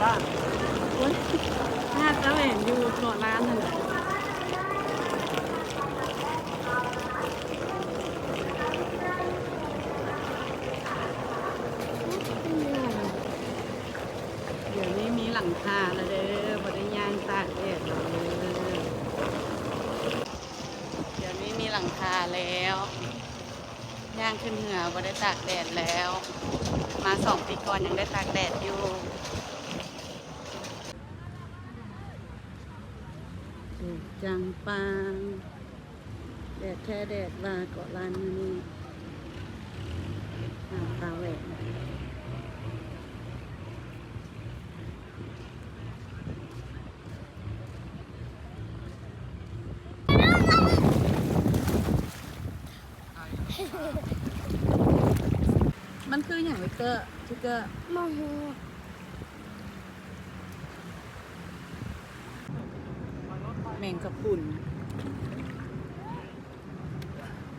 ໂອ້ຍ ຫາດຕາແຫຼນຢູ່ເກາະລ້ານຫັ້ນແຫຼະ. ດຽວນີ້ມີຫຼັງຄາແລ້ວເດີ ບໍ່ໄດ້ຍ່າງຕາກແດດແລ້ວເດີ. ດຽວນີ້ມີຫຼັງຄາແລ້ວ ຍ່າງຂຶ້ນເຮືອບໍ່ໄດ້ຕາກແດດແລ້ວ. ມາສອງປີກ່ອນຍັງໄດ້ຕາກແດດຢູ່. ໂອ້ ຈາງປາງ ແດດແທ້ແດດວ່າເກາະລ້ານມື້ນີ້ ຫາດຕາແຫຼນ. ມັນຄືຫຍັງ ວິກເຕີ? ວິກເຕີ ບໍ່ຮູ້. ແມງກະພຸນ.